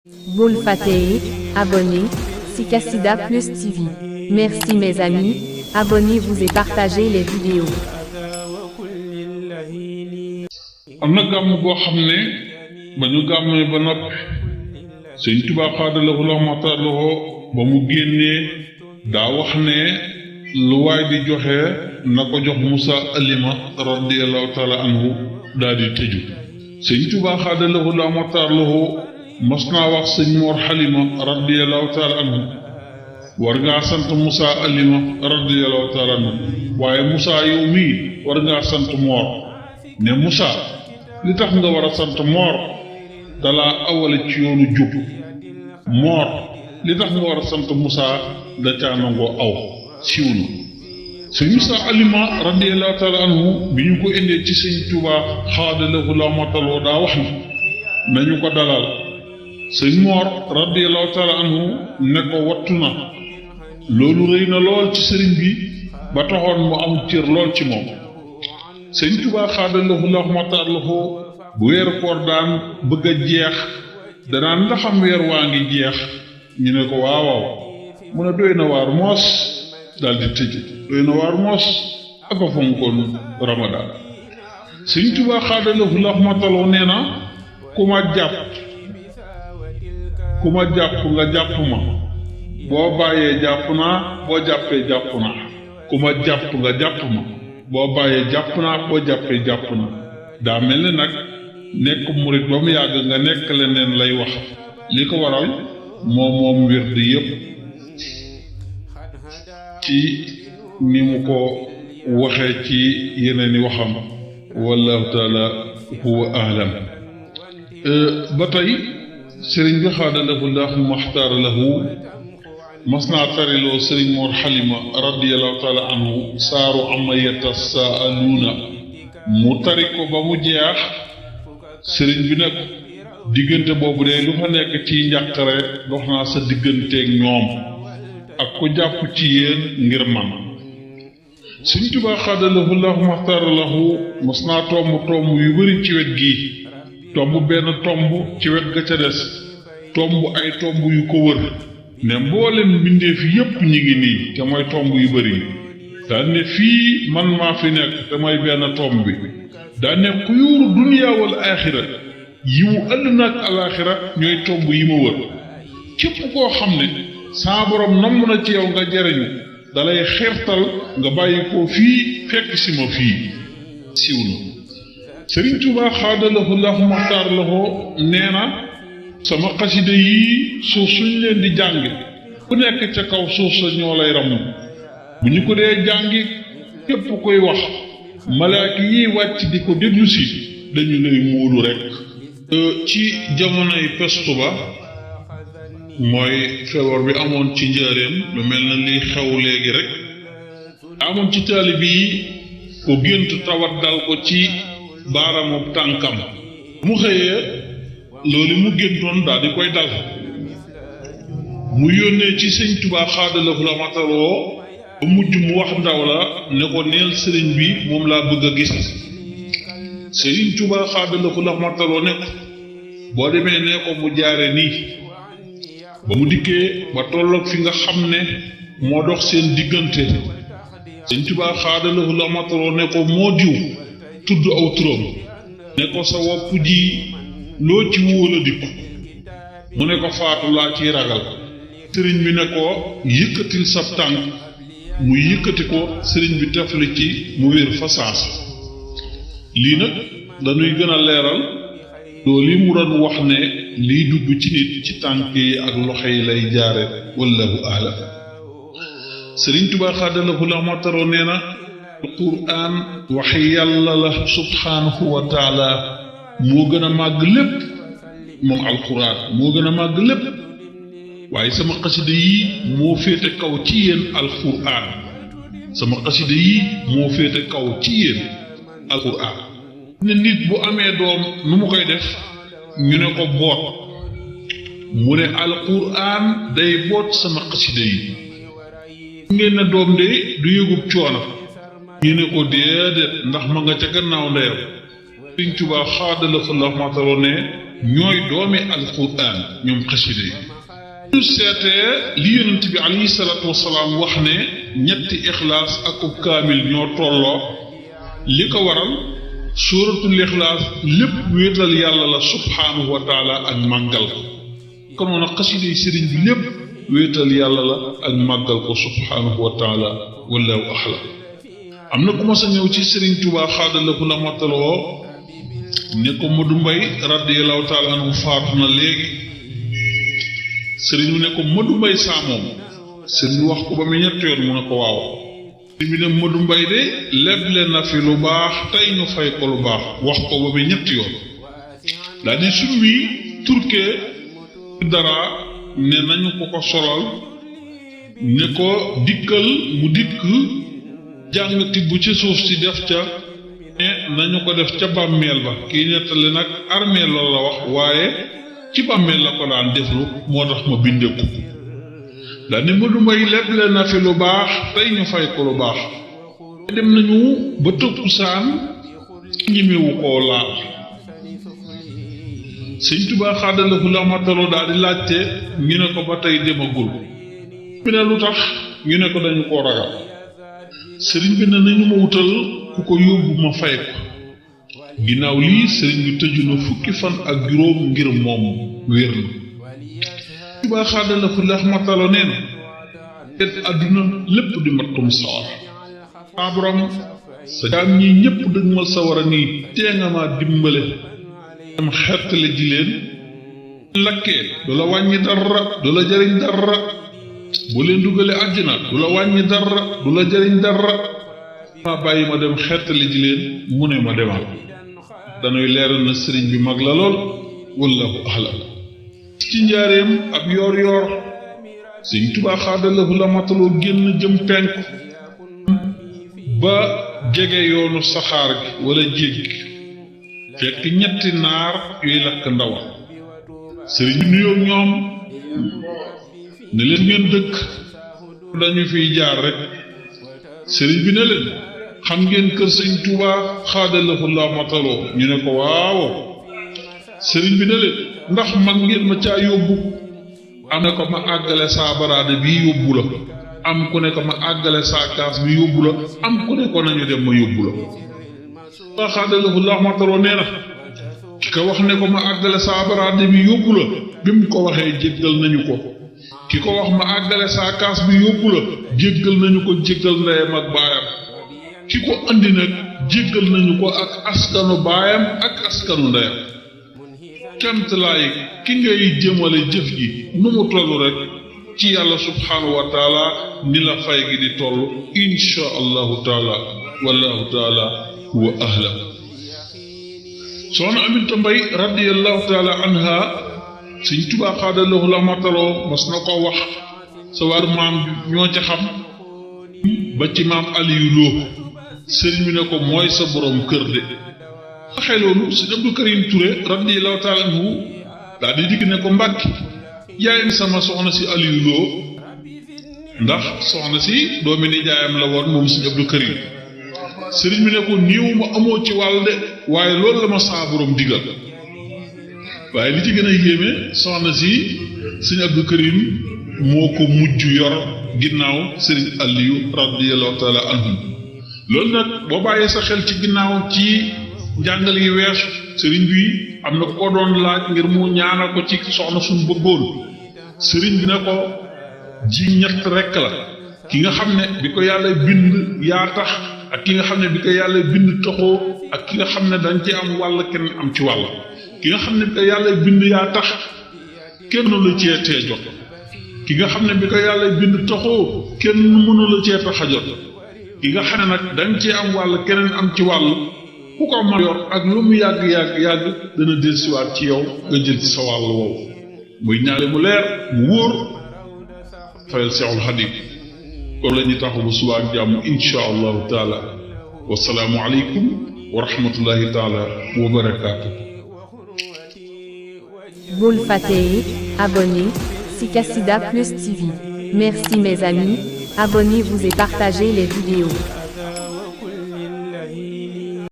Bul Fateh, abonnez, Sikassida Plus TV. Merci mes amis, abonnez-vous et partagez les vidéos. am na gàmm goo xam ne ba ñu gàmmee ba noppi Sëñ Tuubaa xaadalahu rahmatullahi ba mu génnee daa wax ne lu waay di joxe na ko jox Musa Alima radiyallahu taala anhu daal di tëju. Sëñ Tuubaa xaadalahu rahmatullahi mas naa wax sëñ Mor Xalima radiyallahu taala anhu war ngaa sant Musa Alima radiyallahu taala anhu waaye Musa yow mii war ngaa sant Mor ne Musa li tax nga war a sant Mor dalaa awale ci yoonu jub Mor li tax nga war a sant Musa da caa nangoo aw siiw na. sëñ Musa Alima radiyallahu taala anhu bi ñu ko indee ci sëñ Tuubaa xaadalahu rahmatullahi daa wax na nañu ko dalal. sëñ Mor radiyallahu taala anhu ne ko wattu na loolu rëy na lool ci sëriñ bi ba taxoon mu am cër lool ci moom. sëñ Tuubaa xaadalahu rahmatullahi bu weeru koor daan bëgg a jeex danaan ndaxam weer waa ngi jeex ñu ne ko waawaaw mu ne doy na waar moos daal di tëj doy na waar moos ak a fonkoon ramadaan. sëñ Tuubaa xaadalahu rahmatullahi nee na ku ma jàpp nga jàpp ma boo bàyyee jàpp naa boo jàppee jàpp naa ku ma jàpp nga jàpp ma boo bàyyee jàpp naa boo jàppee jàpp naa. daa mel ni nag nekk murit ba mu yàgg nga nekk leneen lay wax li ko waral moom wird yépp ci ni mu ko waxee ci yeneeni waxam wallahu taala huwa ahlam. ba tey sëriñ bi xaadalahu laahu maxtaara lahu mas naa tariloo sëriñ Mor Xalima radiyallahu taala anhu saaru amma yatasaaluuna mu tari ko ba mu jeex sëriñ bi nag diggante boobu de lu fa nekk ci njàqare dox naa sa digganteeg ñoom ak ku jàpp ci yéen ngir man. Sëriñ Tuubaa xaadalahu laahu maxtaara lahu mas naa tomb yu bari ci wet gi tomb benn tomb ci wet ga ca des tomb ay tomb yu ko wër ne mboolem mbindeef yépp ñi ngi nii te mooy tomb yu bari daan ne fii man maa fi nekk te mooy benn tomb bi daan ne xuyuuru duniyaa wal aaxira yiwu àddina ak alaaxira ñooy tomb yi ma wër képp koo xam ne saa borom namm na ci yow nga jariñu dalay xeertal nga bàyyi ko fii fekk si ma fii siw na. Sëriñ Tuubaa xaadalahu laahu maxtaar lahu nee na sama xasida yii suuf suñ leen di jàngi ku nekk ca kaw suuf sa ñoo lay ramu bu ñu ko dee jàngi képp koy wax malaaka yi wàcc di ko déglu si dañu lay muulu rekk. ci jamonoy pestu ba mooy feebar bi amoon ci njaareem lu mel na li xew léegi rek amoon ci taalibe yi ko gént tawat dal ko ci baaraamu tànkam mu xëyee loolu mu géntoon daal di koy dal mu yónnee ci sëñ Tuubaa xaadalahu rahmatullahi ba mujj mu wax ndaw la ne ko neel sëriñ bi moom laa bëgg a gis. sëriñ Tuubaa xaadalahu rahmatullahi ne ko boo demee nee ko mu jaare nii ba mu dikkee ba tolloog fi nga xam ne moo dox seen diggante sëñ Tuubaa xaadalahu rahmatullahi ne ko moo diw tudd aw turam ne ko sa wopp ji loo ci wóola dikku mu ne ko faatu laa ciy ragal. sëriñ bi ne ko yëkkatil sab tànk mu yëkkati ko sëriñ bi tefli ci mu wér fa saas. lii nag dañuy gën a leeral loolu li mu doon wax ne liy dugg ci nit ci tànk yi ak loxo yi lay jaare wallahu a'lam. sëriñ Tuubaa xaadalahu rahmatullahi nee na alquran waxi yàlla la subhaanahu wa taala moo gën a màgg lépp moom alquran moo gën a màgg lépp waaye sama xasida yi moo féete kaw ci yéen alquran sama xasida yi moo féete kaw ci yéen alquran. ne nit bu amee doom nu mu koy def ñu ne ko boot mu ne alquran day boot sama xasida yi ngeen ne doom de du yëgub coono ñu ne ko déedéet ndax ma nga ca gannaaw ndeyam. Sëriñ Tuubaa xaadalahu rahmatullahi ne ñooy doomi alquran ñoom xasida yi ñu seetee li yonent bi alayhi salaatu wasalaam wax ne ñetti ixlaas ak kaamil ñoo tolloo li ko waral suuratul ixlaas lépp wéetal yàlla la subhaanahu wa taala ak màggal ko kon noonu xasida yi sëriñ bi lépp wéetal yàlla la ak màggal ko subhaanahu wa taala wallahu axla am na ku ma sa ñëw ci sëriñ Tuubaa xaadalaku la mattaloo ne ko Modou Mbaye radiyallahu taala anhu faatu na léegi sëriñ bi ne ko Modou Mbaye saa moom sëriñ bi wax ko ba mu ñetti yoon mu ne ko waaw sëriñ bi ne Modou Mbaye de leble na fi lu baax tey ñu fay ko lu baax wax ko ba mu ñetti yoon daal di summi turke dara ne nañu ko solal ne ko dikkal mu dikk jàng tibb ci suuf si def ca ne nañu ko def ca bàmmeel ba kii nettali nag armeel la la wax waaye ci bàmmeel la ko daan deflu moo tax ma bindeeku daal ne Modou Mbaye leble na fi lu baax tey ñu fay ko lu baax dem nañu ba tëkkusaan ñemewu koo laal sëñ Tuubaa xaadalaku la mataloo daal di laajte ñu ne ko ba tey demagul bi ne lu tax ñu ne ko dañu koo ragal sëriñ bi ne nañu ma wutal ku ko yóbbu ma fay ko ginnaaw lii sëriñ bi tëju na fukki fan ak juróom ngir moom wér na Tuubaa xaadalaku la mataloo nee na te àdduna lépp di mattum sawar saa borom sa jaam ñi ñépp dëgmal sawara nii tee nga ma dimbale am xettale ji leen lakkee du la wàññi dara du la jariñ dara bu leen dugalee àjjana du la wàññi dara du la jariñ dara ma bàyyi ma dem xettale ji leen mu ne ma demal dañuy leeral na sëriñ bi mag la lool wallahu ahlam ci njaareem ab yoor yoor sëriñ Tuubaa xaadalahu la mataloo génn jëm penku ba jege yoonu saxaar gi wala jéeg gi fekk ñetti naar yuy lakk ndawa sëriñ bi nuyoo ñoom ne leen ngeen dëkk dañu fiy jaar rek sëriñ bi ne leen xam ngeen kër sëñ Tuubaa xaadalahu la mataloo ñu ne ko waaw sëriñ bi ne leen ndax man ngeen ma caa yóbbu am ne ko ma àggale saa baraade bi yóbbu la am ku ne ko ma àggale saa kaas bi yóbbu la am ku ne ko nañu dem ma yóbbu la waa xaadalahu la mataloo nee na ki ko wax ne ko ma àggale saa baraade bi yóbbu la bi mu ko waxee jéggal nañu ko ki ko wax ma àggale saa kaas bi yóbbu la jéggal nañu ko jéggal ndeyam ak baayam ki ko andi nag jéggal nañu ko ak askanu baayam ak askanu ndeyam kemt laay ki ngay jëmale jëf ji nu mu toll rek ci yàlla subhaanahu wa taala ni la fay gi di toll insha allahu taala wallahu taala huwa ahlam soxna Aminta Mbay radiyallahu taala anha sëñ Tuubaa xaadalahu la mataloo mas na ko wax sa war maam ñoo ca xam ba ci maam Aliyu Lo sëriñ bi ne ko mooy sa borom kër de waxee loolu sëñ Abdou Karim Touré radiyallahu taala anhu daal di dikk ne ko Mbàkke yaayam sama soxna si Aliyu Lo ndax soxna si doomi ni jaayam la woon moom sëñ Abdou Karim sëriñ bi ne ko néew ma amoo ci wàll de waaye loolu la ma saa borom digal waaye li ci gën a yéeme soxna si sëñ Abdou Karim moo ko mujj yor ginnaaw sëriñ Aliyu radiyallahu taala anhu loolu nag boo bàyyee sa xel ci ginnaaw ci njàngal yi weesu sëriñ bi am na ko doon laaj ngir mu ñaanal ko ci soxna suñu bëggoon sëriñ bi ne ko ji ñett rekk la ki nga xam ne bi ko yàlla bind yaa tax ak ki nga xam ne bi ko yàlla bind taxoo ak ki nga xam ne dañ ci am wàll kenn am ci wàll ki nga xam ne bi ko yàlla bind yaa tax kenn mënu la cee tee jot ki nga xam ne bi ko yàlla bind taxoo kenn mënu la cee tax a jot ki nga xam ne nag dañ cee am wàll keneen am ci wàll ku ko mën yor ak lu mu yàgg dana dellusiwaat ci yow nga jël ci sa wàll woowu muy ñaale mu leer mu wóor fayal Seexul Xadiim kon la ñuy taxawu suba ak jàmm insha allahu taala wasalaamu aleykum wa rahmatullahi taala wa barakaatu. Bul fàtte abonner si Kassida Plus TV. Merci mes amis, abonnez-vous et partagez les vidéos.